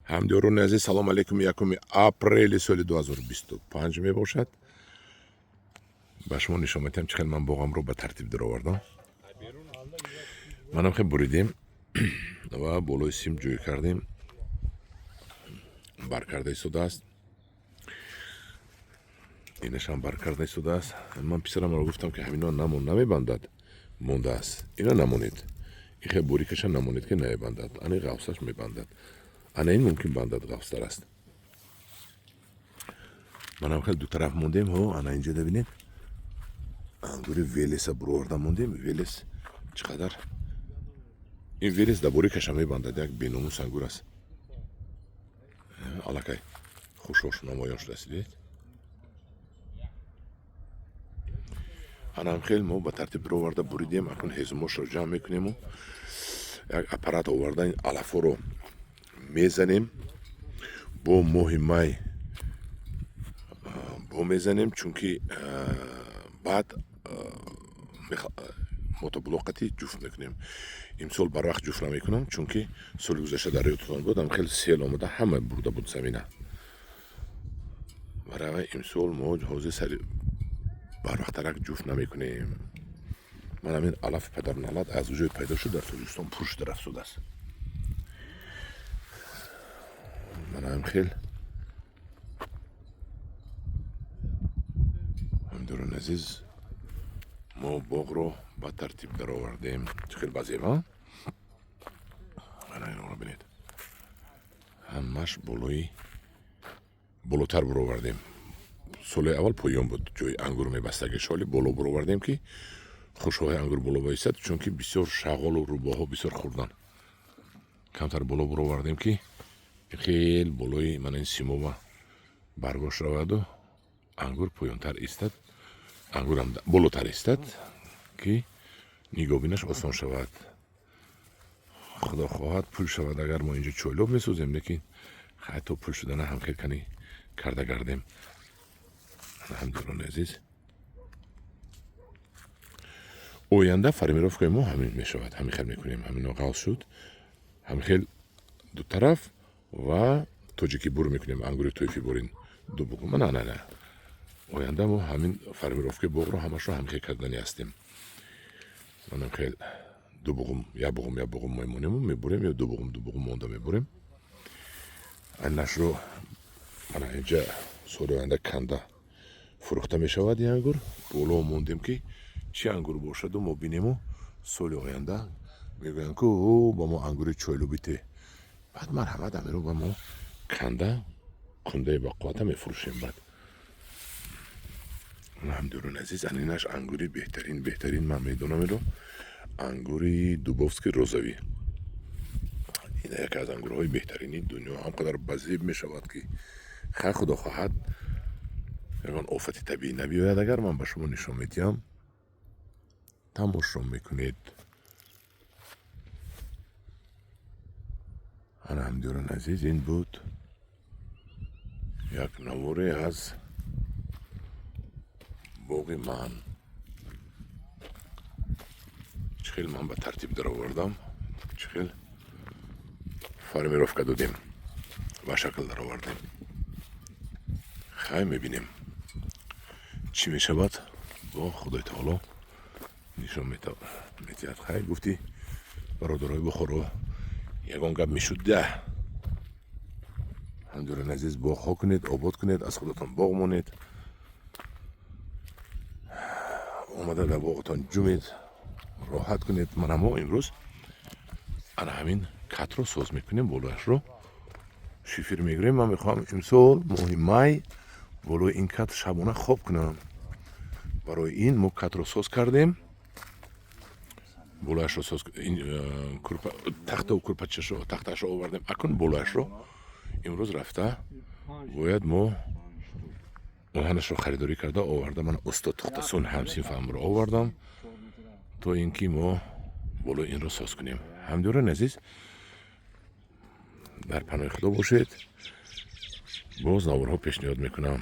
Ҳамдиёрони азиз, салом алейкум. 1 апрели соли 2025 мебошад. Ба шумо нишон медиҳам, чӣ хел ман боғамро ба тартиб даровардам. Манам хел буридем ва болои сим ҷой кардем, бар карда истодааст. Инашам бар карда истодааст. Ман писарамро гуфтам, ки ҳамино намон, намебандад, мондааст. Ина намонед, ин хел борикаша намонед, ки намебандад. Ани ғафсаш мебандад, ана ин мумкин бандад, ғафстар аст. Манам хел ду тараф мондем. Ҳо, ана инҷа бинед, ангури Велеса буроварда мондем. Велес чӣ қадар, ин Велес дар борикаша мебандад, як беномус ангур аст. Аллакай хушош намоён шудааст, дидед. Анам хел мо ба тартиб бироварда буридем. Акнун ҳезумошро ҷамъ мекунему як аппарат оварда ин алафҳоро мезанем. Бо моҳи май бо мезанем, чунки баъд мотоблоқати ҷуфт мекунем. Имсол барвақт ҷуфт намекунам, чунки соли гузашта дар ёдтон буд, ам хеле сел омада, ҳама бурда буд замина. Барои имсол мо ҳозир сари барвақттарак ҷуфт намекунем. Ман ҳамин алафи падарналат аз ҷое пайдо шуд, дар Тоҷикистон пур шуда рафтодааст. Манам хел, ҳамдиёрони азиз, мо боғро ба тартиб даровардем. Чӣ хел базева, ана инро бинед, ҳамаш болои болотар буровардем. Соли аввал поён буд, ҷои ангур мебастаги, шоли боло буровардем, ки хушҳои ангур боло боистад, чунки бисёр шағолу рӯбоҳо бисёр хӯрдан. Камтар боло буровардем, ки хел болои мана ин симова баргош раваду ангур поёнтар истад, ангурам болотар истад, ки нигоҳбинаш осон шавад. Худо хоҳад, пул шавад, агар мо инҷо чойлоб месозем, лекин хай, то пул шудана ҳам хел кани карда гардем. Ҳамдиёрони азиз, оянда формировкаи мо ҳамин мешавад, ҳамин хел мекунем. Ҳамино ғалз шуд, ҳамин хел ду тараф ва тоҷикӣ бур мекунем, ангури тӯйфӣ бурин ду бугум. На, на, на, оянда мо ҳамин формировкаи боғро ҳамашро ҳамин хел кардани ҳастем. Манам хел ду буғум, як буғум, як буғум мемонему мебурем, ё ду буғум, ду буғум монда мебурем. Анашро мана инҷа соли оянда канда фурӯхта мешавад. Ин ангур боло мондем, ки чӣ ангур бошаду мо бинему соли оянда мегӯянд, ку ба мо ангури чойлубите. Баъд марҳамат, амиро ба мо канда кундаи бақуввата мефурӯшем. Баъд, ҳамдиёрони азиз, анинаш ангури беҳтарин, беҳтарин, ман медонам иро, ангури Дубовский розовый. Ин яке аз ангурҳои беҳтарини дунё, ҳам қадар базеб мешавад, ки хай, худо хоҳад, ягон офати табиӣ набиёяд, агар ман ба шумо нишон медиҳам, тамошо мекунед. Ана, ҳамдиёрони азиз, ин буд як наворе аз боғи ман, чӣ хел ман ба тартиб даровардам, чӣ хел формировка додем, ба шакл даровардем. Хай, мебинем, чӣ мешавад, бо Худои таоло нишон метиҳад. Хай, гуфти бародарои Бухоро, ягон гап мешуд да. Ҳамдиёрони азиз, боғҳо кунед, обод кунед, аз худатон боғ монед, омада дар боғатон ҷумед, роҳат кунед. Мана мо имрӯз ана ҳамин катро соз мекунем, болояшро шифир мегирем. Ман мехоҳам имсол моҳи май болои ин кат шабона хоб кунам. Барои ин мо катро соз кардем, болояшро соз, тахтау курпачашо, тахтаашро овардем. Акун болояшро имрӯз рафта бояд мо оҳанашро харидорӣ карда оварда. Ман устод Тухтасун ҳамсинфамро овардам, то ин ки мо болои инро соз кунем. Ҳамдиёрони азиз, дар паноҳи Худо бошед, боз наворҳо пешниҳод мекунам.